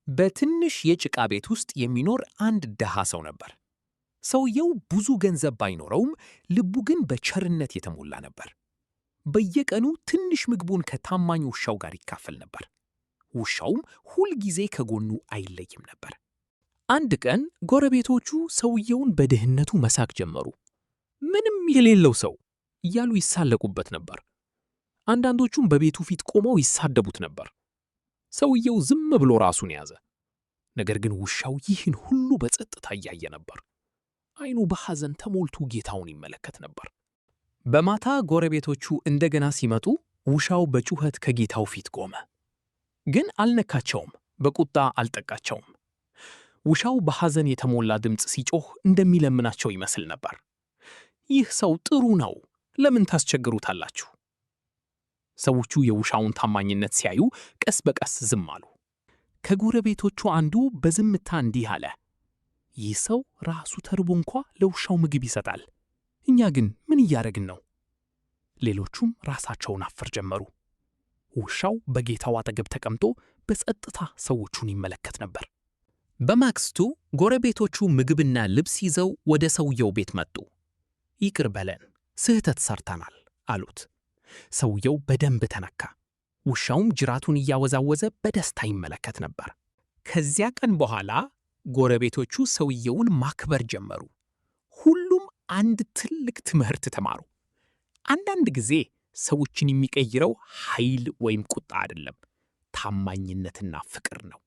በትንሽ የጭቃ ቤት ውስጥ የሚኖር አንድ ድሃ ሰው ነበር። ሰውየው ብዙ ገንዘብ ባይኖረውም ልቡ ግን በቸርነት የተሞላ ነበር። በየቀኑ ትንሽ ምግቡን ከታማኝ ውሻው ጋር ይካፈል ነበር። ውሻውም ሁል ጊዜ ከጎኑ አይለይም ነበር። አንድ ቀን ጎረቤቶቹ ሰውየውን በድህነቱ መሳቅ ጀመሩ። "ምንም የሌለው ሰው" እያሉ ይሳለቁበት ነበር። አንዳንዶቹም በቤቱ ፊት ቆመው ይሳደቡት ነበር። ሰውየው ዝም ብሎ ራሱን ያዘ። ነገር ግን ውሻው ይህን ሁሉ በጸጥታ እያየ ነበር። ዓይኑ በሐዘን ተሞልቶ ጌታውን ይመለከት ነበር። በማታ ጎረቤቶቹ እንደገና ሲመጡ ውሻው በጩኸት ከጌታው ፊት ቆመ። ግን አልነካቸውም፣ በቁጣ አልጠቃቸውም። ውሻው በሐዘን የተሞላ ድምፅ ሲጮህ እንደሚለምናቸው ይመስል ነበር። "ይህ ሰው ጥሩ ነው፣ ለምን ታስቸግሩታላችሁ?" ሰዎቹ የውሻውን ታማኝነት ሲያዩ ቀስ በቀስ ዝም አሉ። ከጎረቤቶቹ አንዱ በዝምታ እንዲህ አለ፣ "ይህ ሰው ራሱ ተርቦ እንኳ ለውሻው ምግብ ይሰጣል። እኛ ግን ምን እያደረግን ነው?" ሌሎቹም ራሳቸውን ማፈር ጀመሩ። ውሻው በጌታው አጠገብ ተቀምጦ በጸጥታ ሰዎቹን ይመለከት ነበር። በማግስቱ ጎረቤቶቹ ምግብና ልብስ ይዘው ወደ ሰውየው ቤት መጡ። "ይቅር በለን፣ ስህተት ሰርተናል" አሉት። ሰውየው በደንብ ተነካ። ውሻውም ጅራቱን እያወዛወዘ በደስታ ይመለከት ነበር። ከዚያ ቀን በኋላ ጎረቤቶቹ ሰውየውን ማክበር ጀመሩ። ሁሉም አንድ ትልቅ ትምህርት ተማሩ። አንዳንድ ጊዜ ሰዎችን የሚቀይረው ኃይል ወይም ቁጣ አይደለም፣ ታማኝነትና ፍቅር ነው።